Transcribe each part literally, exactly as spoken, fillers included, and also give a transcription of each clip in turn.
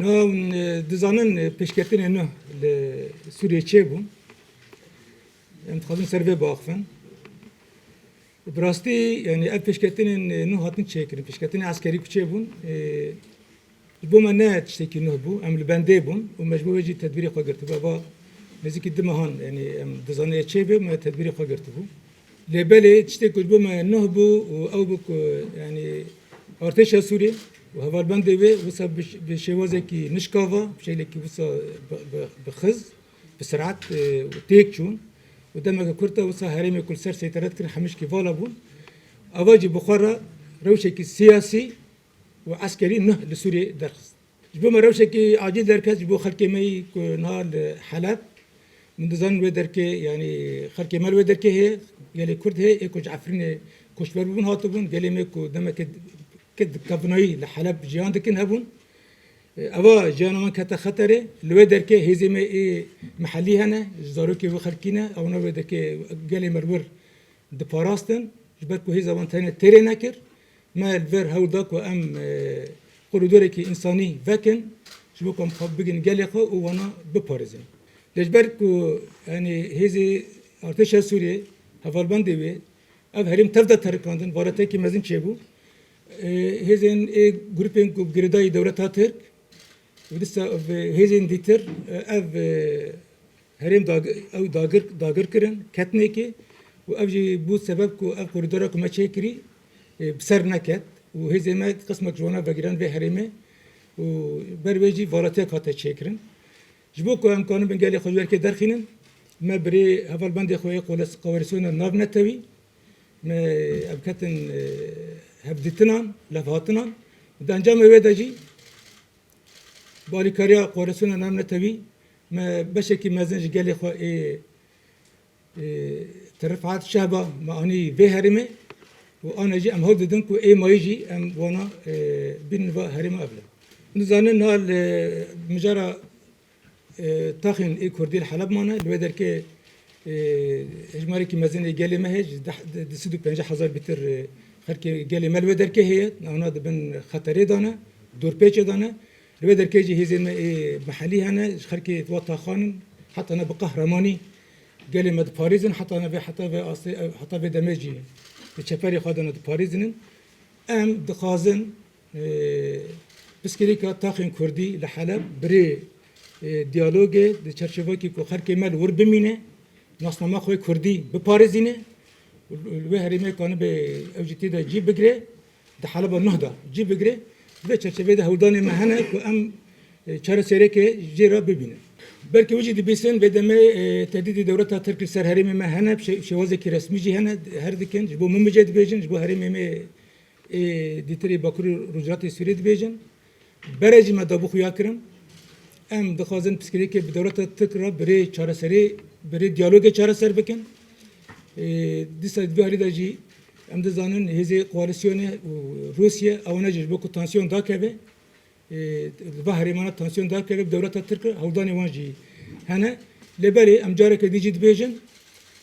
Niha hûn, e, dizanin, e, pêşketinê nuh li Sûriyê çêbûn. Em dixwazin ser vê biaxivin. Bi rastî, yanî ev pêşketinên, e, nuh hatin çêkirin. Pêşketinên eskerî ku çêbûn, e, ji bo me ne tiştekî nuh bû. Em li bendê bûn û me ji bo wê jî tedbîrê xwe girtibû. Eva nêzîkî du mehan, yanî em dizanin ê çêbe, me tedbîrê xwe girtibû. Lê belê tiştê ku ji bo me nuh bû û ew bû ku, yanî artêşa Sûriyê û hevalbendê wê wisa bi, bi şêwazekî nişkava, bi şeklekî wisa bi, bi, bi xiz, bi sirat, e, têk çûn û demeke kurt de wisa herêmê ku li ser seyteret kirin hemîşkî vala bûn. Ava jî bi xwe re rewşekî siyasî û eskerî nuh li Sûriyê derxist. Ji bo me rewşekî acîl derket ji bo xelkê me yî ku niha li Heleb, min dizanin wê derkê, yanî xelkê me li wê derkê heye, gelê Kurd heye, ê ku ji Efrînê koçber bûbûn hatibûn, gelê me ku demeke ke di kevnayî li Heleb jiyan dikin hebûn. Eva jiyana wan kete xeterê, li wê derkê hêzê me ê mehellî hene, ji zarokê wê xelkî ne, ewana wê derkê gelê me li wir diparastin, ji ber ku hêza wan tenê têrê nekir, me li vir hewl da ku em, e, korîdorekî însanî vekin, ji bo ku em xwe bigin gelê xwe û wana biparêzin. Lê ji ber ku, yanî hêzê artêşa Sûriyê, hevalbendê wê, ev herêm tev de terikandin, varatekî mezin çêbû. E, hêzên ê grûpên ku bi girêdayî dewleta Tirk, û dîsa bi hêzên dîtir, e, ev, e, herêm dag-, ew dagir, dagir kirin, ketinekê û ev jî bû sebeb ku ev korîdora ku me çêkirî, e, bi ser neket û hêzê me qismek ji wana vegiran vê herêmê û ber wê jî valatiyek hate çêkirin. Ji bo ku em kanibin gelê xwe ji werkê derxînin, me birê hevalbendê xwe yê koles-, koalîsyona navnetewî, me ev ketin, e, hevdîtinan, levhatinan û di encamê wê de jî bi alîkariya koalîsyona navnetewî me beşekî mezin ji gelê xwe ê, ê, Tirifat Şehba me anî vê herêmê û ana jî em hewl didin ku ê mayî jî em wana, ê, bînin va herêma evle. Nizanin niha li mijara, ê, taxên ê Kurdî li Heleb mane, li wê derkê, ê, hejmarekî mezin ê gelê me heye, ji deh, di, di sed û pêncî hezar bîtir, ê, xelkê gelê me li wê derkê heye, wana di bin xeterê de ne, dorpêçê de ne. Li wê derkê jî hêzên me ê mehellî hene, ji xelkê wa taxan in, heta ne bi qehremanî gelê me diparêzin, heta ne vê, heta vê astê, heta vê demê jî di çeperê xwe de ne diparêzinin. Em dixwazin, e, piskirêka taxên Kurdî li Heleb bi rê, e, diyalogê di çerçevekî ku xelkê me li wir bimîne, nasnama xwe Kurdî biparêzîne û li wê herêmê kanibe ew jî tê de cî bigire. Di Heleba nuh de cî bigire. Di vê çerçeveyê de hewldanê me hene ku em, e, çaresereke jê re bibînin. Belkî wî jî dibîsin, vê demê, e, tehdîdê dewleta Tirk li ser herêmê me hene, bi şê-, şêwazekî resmî jî hene, her dikin, ji bo min mijê dibêjin, ji bo herêmê me, e, dîtirê Bakur û Rojhilatê Sûriyê dibêjin. Berê jî me dabû xuya kirin. Em dixwazin piskirêkê bi dewleta Tirk re bi rê çareserê, bi rê diyalogê çareser bikin. Ê, dîsa di vê alî de jî em dizanin hêzê koalîsyonê û Rûsye ewana jî ji bo ku tansiyon dakeve, ê, li va herêmana tansiyon dakeve, bi dewleta Tirk re hewldanê wan jî hene. Lê belê em careke dî jî dibêjin,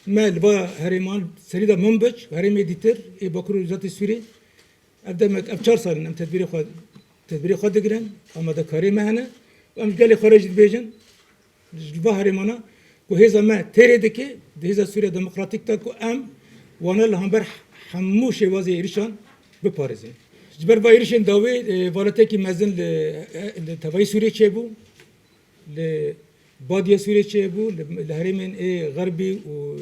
me li va herêman serî de Minbic, herêmê dîtir ê Bakur û Rojhilatê Sûriyê, ev demek, ev çar sal in em tedbîrê xwe, tedbîrê xwe digirin, amadekariyê me hene û em ji gelê xwe re jî dibêjin, ji va herêmana ku hêza me têrê dike, di hêza Sûriya Demokratîk de ku em wana li hember hemû şêwazê êrişan biparêzin. Ji ber va êrişên dawî, e, valetekî mezin li, e, li tevayî Sûriyê çêbû. Li Badiye Sûriyê çêbû, li, li herêmên ê Xerbî û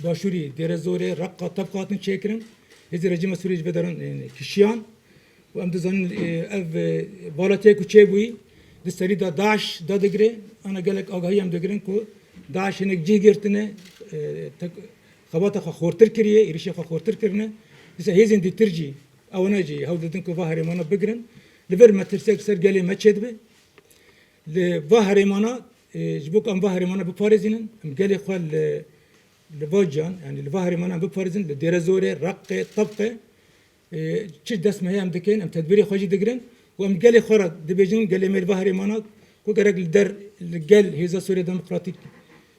Başûrî, Dêrezorê, Reqqa, Tebqa hatin çêkirin. Hêzên rejîma Sûriyê ji vê deran, e, kişiyan. Û em dizanin, e, ev, e, valatiyê ku çêbûyî, di serî de DAIŞ dadigire. Ana gelek agahî em digirin ku DAIŞ hinek cih girtine, e, tek-, xebata xwe xortir kiriye, êrişê xwe xortir kirine. Dîsa hêzên dîtir jî, ewana jî hewl didin ku va herêmana bigirin. Li vir metirsiyek ser gelê me çêdibe. Li va herêmana, e, ji bo ku em va herêmana biparêzînin, em gelê xwe li, li va ciyan, yanî li va herêmana em biparêzin, li Dêrezorê, Reqê, Tebqê, e, çi dest me heye em dikin, em tedbîrê xwe jî digirin û em gelê xwe re dibêjin, gelê me li va herêmana ku gerek li der, li gel hêza Sûriya Demokratîk,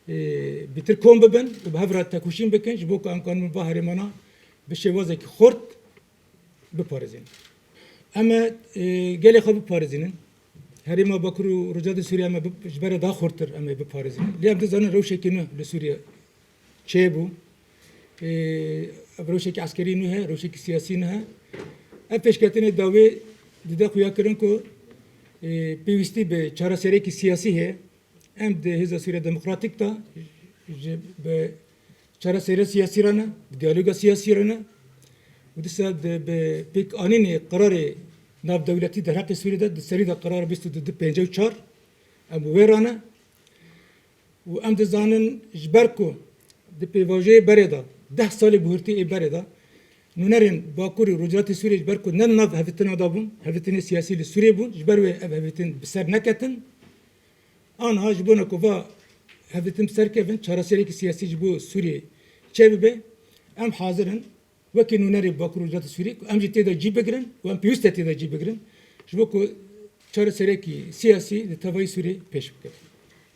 e, bîtir kom bibin û bi hev re tekoşîn bikin, ji bo ku em kanin va herêmana bi şêwazekî xurt biparêzin. Em ê, e, gelê xwe biparêzînin. Herêma Bakur û Rojhilatê Sûriyê em ê bi-, ji berê da xurtir em ê biparêzin. Lê em dizanin rewşekî nû li Sûriyê çêbû. Ê, ev rewşekî eskerî nû he, rewşekî siyasî nû he. Ev pêşketinê dawê dide xuyakirin ku, ê, pêwîstî bi çareserekî siyasî heye. Em di Hêza Sûriya Demokratîk de ji bi çareserê siyasî re ne, bi diyaloga siyasî re ne. Û dîsa di bi pêkanînê qirarê navdewletî derheqê Sûriyê de di serî de qirara bîst û du pêncî û çar em wê re ne. Û em dizanin ji ber ku di pêvajoyê berê de, deh salê buhurtî ê berê de, nûnerên Bakur û Rojhilatê Sûriyê ji ber ku ne nav hevdîtina de bûn, hevdîtinê siyasî li Sûriyê bûn, ji ber wê ev hevdîtin bi ser neketin. Aniha ji bona ku va hevdîtin bi ser kevin, çareserekî siyasî ji bo Sûriyê çêbibe, em hazir in wekî nûnerê Bakur û Rojhilatê Sûriyê ku em jî tê de cî bigirin û em pêwîst e tê de cî bigirin, ji bo ku çareserekî siyasî li tevayî Sûriyê pêş bikevin.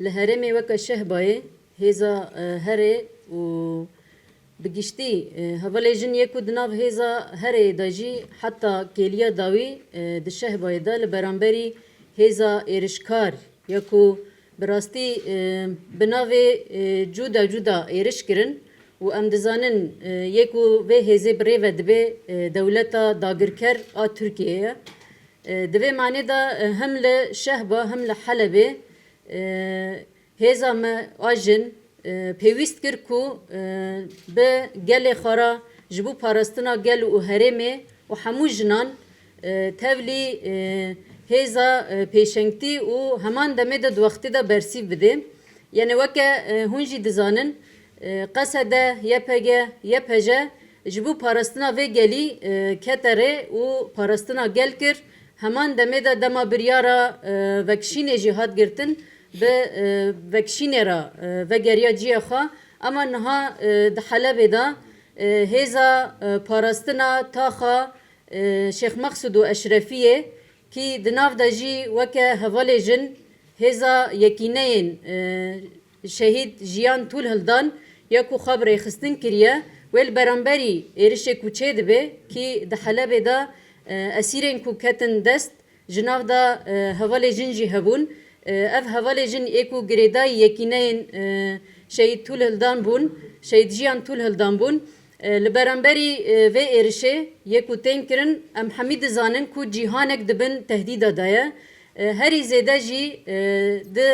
Li herêmê weke Şehbayê hêza, e, herê û bi giştî, e, hevalê jin yê ku di nav hêza herê de jî heta kêliya dawî, e, di Şehbayê de li beramberî hêza êrişkar ya ku bi rastî, e, bi navê, e, cuda cuda êriş kirin û em dizanin, e, yê ku vê hêzê bi rê ve dibe, e, dewleta dagirker a Tirkiyeyê ye. E, di vê manê de, e, hem li Şehba hem li Helebê, e, hêza me a jin, e, pêwîst kir ku, e, bi gelê xwe re ji bo parastina gel û herêmê û hemû jinan, e, tevlî, e, hêza, e, pêşengtî û heman demê de di wextê de bersîv bide. Yanî weke, e, hûn jî dizanin, e, Qesede, Y P G, Y P J ji bo parastina vê gelî, e, kete rê û parastina gel kir. Heman demê de dema biryara, e, vekişînê jî hat girtin, bi, e, vekişînê re, e, vegeriya ciyê xwe. Ema niha, e, di Helebê de, e, hêza, e, parastina taxa, e, Şêx Mexsûd û Eşrefiyê, kî di nav de jî weke hevalê jin hêza yekîneyên, e, şehîd Jiyan Tûlhildan ya ku xwe bi rêxistin kiriye, wê li beramberî êrişê ku çêdibe, kî di Helebê de, e, esîrên ku ketin dest, ji nav de, e, hevalê jin jî hebûn. E, ev hevalê jin ê ku girêdayî yekîneyên, e, şehîd Tûlhildan bûn, şehîd Jiyan Tûlhildan bûn. E, li beramberî, e, vê êrişê yê ku tên kirin, em hemî dizanin ku cîhanek di bin tehdîda de ye. E, herî zêde jî, e, di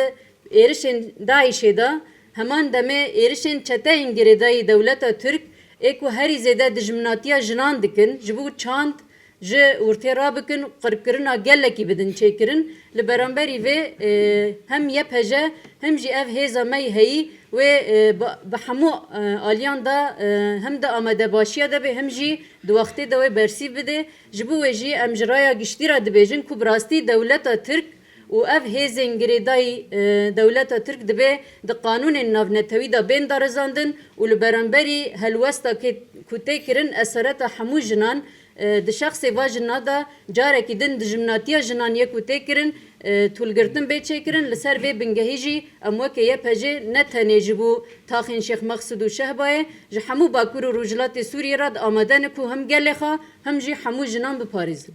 êrişên DAIŞê de, heman demê êrişên çeteyên girêdayî dewleta Tirk ê ku herî zêde dijminatiya jinan dikin, ji bo çand ji ortê rabikin, qirkirina gelekî bidin çêkirin. Li beramberî vê, e, hem Y P J hem jî ev hêza me yî heyî wê, e, bi, bi hemû, e, aliyan de, e, hem di amadebaşiya de be, hem jî di wextê de wê bersîv bide. Ji bo wê jî em ji raya giştî re dibêjin ku bi rastî dewleta Tirk û ev hêzên girêdayî, e, dewleta Tirk dibe di qanûnên navnetewî de bên darizandin û li beramberî helwesta kê-, ku tê kirin esereta hemû jinan, e, di şexsê va jina de carekî din dijminatiya jinan yê ku tê kirin, e, tûlgirtin bê çêkirin. Li ser vê bingehî jî em weke Y P J ne tenê ji bo taxên Şêx Mexsûd û Şehbayê, ji hemû Bakur û Rojhilatê Sûriyê re di amade ne ku hem gelê xwe hem jî hemû jinan biparêzin.